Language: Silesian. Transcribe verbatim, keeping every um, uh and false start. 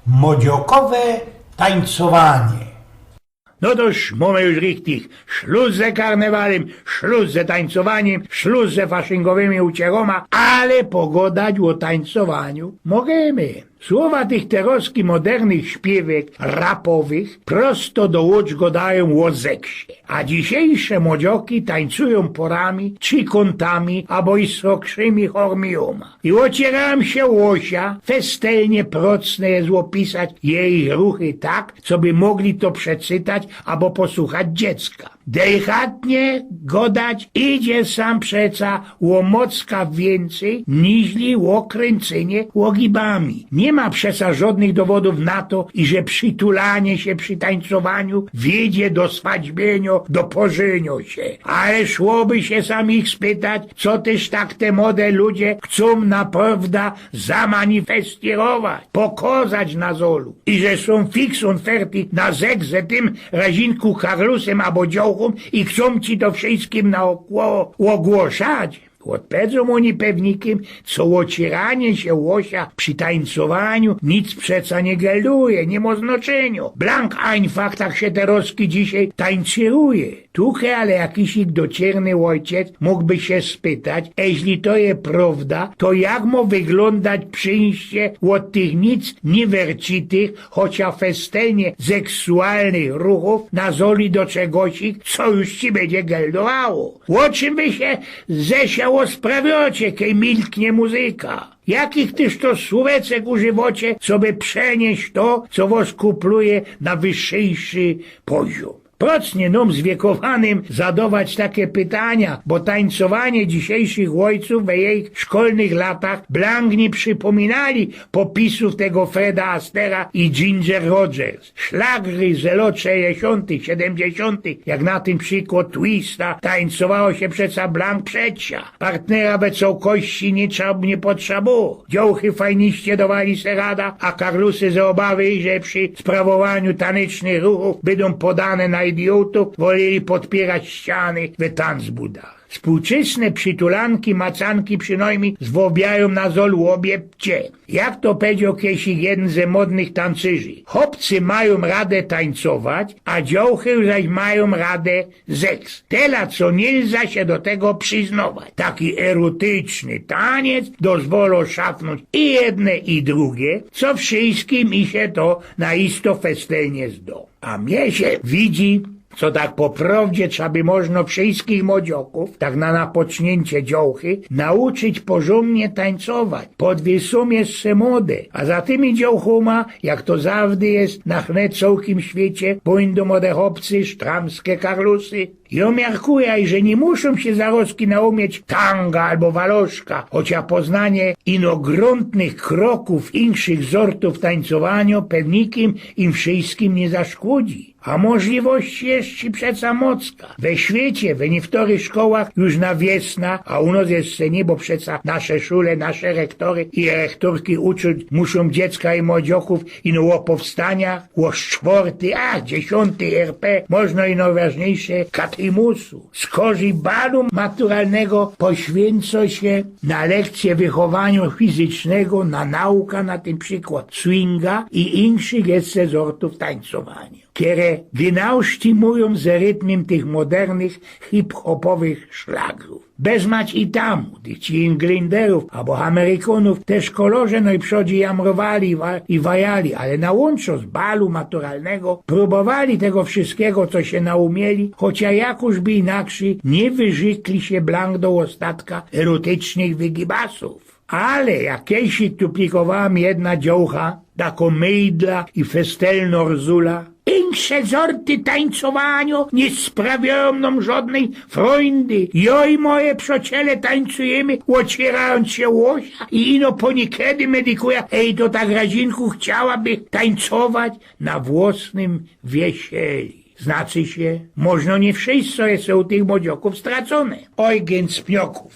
Modziokowe tańcowanie. No toż, mōmy już richtig. Szlus ze karnewalym, szlus ze tańcowaniem, szlus ze faszyngowymi uciechōma, ale pogodać ô tańcowaniu możymy. Słowa tych terosku modernych śpiywek rapowych prosto do ôcz godajōm ô seksie. A dzisiejsze modzioki tańcujōm pōrami, czy kōntami, abo i z srogszymi hormijōma. I ôciyrajōm sie ô sia, festelnie procne je ôpisać jejich ruchy tak, coby mogli to przeczytać abo posłuchać dziecka. Dejchatnie godać idzie sam przeca ô mocka wiyncyj, niźli ô kryńcynie ôgibami. Niy ma przeca żodnych dowodōw na to, iże przitulanie sie przi tańcowaniu wiedzie do swaćbiynio, do porzynio sie. Ale szłoby sie sam ich spytać, co tyż tak te mode ludzie chcōm naprowda zamanifestirować, pokozać na zolu. Iże sōm fix un fertig na seks ze tym razinku Karlusym abo dziołchōm i chcōm ci to wszyjskim naokło ôgłosać. Ôdpedzōm ôni pewnikim, co ôcieranie sie ô sia przi tańcowaniu nic przeca niy gelduje, niy mo znaczynio. Blank einfach tak sie terosku dzisiej tańcyruje. Tukej ale jakisik dociyrny ôjciec mōgby sie spytać, eźli to je prowda, to jak mo wyglōndać przińście ôd tych nic niy wercitych, chocia festelnie seksualnych ruchōw na zoli do czegosik, co już ci bydzie geldowało. Ô czym wy sie ze sia ôsprawiocie, kej milknie muzyka? Jakich tyż to słōweczek używocie, coby przenieś to, co wos kupluje, na wyższyjszy poziōm? Procnie nōm zwiekowanym zadować take pytania, bo tańcowanie dzisiejszych ôjcōw we jejich szkolnych latach blank niy przipōminali popisōw tego Freda Astera i Ginger Rogers. Szlagry ze lot szesćdziesiōntych, siedymdziesiōntych, jak na tym przikłod Twista, tańcowało sie przeca blank przecia. Partnera we cołkości niy trza-, niy potrza było. Dziołchy fajniście dowali se rada, a Karlusy ze ôbawy, iże przi sprawowaniu tanecznych ruchōw bydōm podane na idiotōw, woleli podpierać ściany we tancbudach. Współczesne przitulanki, macanki przinojmnij zwobiajōm na zol ôbiepcie. Jak to pedzioł kejsik jedyn ze modnych tancerzi: chopcy majōm radã tańcować, a dziołchy zaś majōm radã seks. Tela, co niy lza sie do tego prziznować. Taki erotyczny taniec dozwolo szafnōńć i jedne, i drugie, co wszyjskim i sie to na isto festelnie zdo. A mie sie widzi, co tak po prowdzie trza by możno wszyjskich modziokōw, tak na napoczniyncie dziołchy, nauczyć porzōndnie tańcować, podwij sōm jeszcze modã, a za tymi dziołchōma, jak to zawdy je na hne cołkim świecie, bōńdōm mode chopcy, sztramske karlusy. Jŏ miarkuja, że niy muszōm sie zarozki naumieć tanga abo waloszka, chocia poznanie ino gruntnych krokōw inkszych zortōw tańcowaniŏ pewnikim im wszyjskim niy zaszkōdzi. A możliwości je przeca mocka. We świecie, we niywtorych szkołach już na wiesna, a u nos jeszcze niy, bo przeca nasze szule, nasze rektory i rektorki uczyć muszōm dziecka i młodziokōw ino ô powstaniach, ô sztworty, a, dziesiōnty R P, możno i nojważniyjsze, Katymusu. Skorzij balu maturalnego poświyncŏ sie na lekcje wychowaniŏ fizycznego, na nauka, na tyn przikłŏd swinga i inkszych jeszcze zortōw tańcowaniŏ, kere wynałsztimujōm ze rytmym tych modernych, hip-hopowych szlagrōw. Bez mać i tam, tych ci Inglinderōw abo Amerykōnōw, te szkolŏrze nojprzōdzi jamrowali i wa-, i wajali, ale na łōnczo z balu maturalnego prōbowali tego wszyjskigo, co sie naumieli, chocia jakōż by inakszyj niy wyrzykli sie blank do ôstatka erotycznych wygibasōw. Ale jak kejsik tu plikowała mi jedna dziołcha, takŏ myjdla i festelnŏ rzula: Inksze zorty tańcowaniŏ niy sprawiajōm nōm żŏdnyj frōjdy. Jŏ i moje przŏciele tańcujymy, ôcierajōnc sie ô sia i ino po nikedy, medikuja, ej, to ta Grazinku chciałaby tańcować na włosnym wiesieli. Znaczy sie, możno niy wszyjsko je u tych młodziokōw stracōne. Ojgyn z Pniokōw.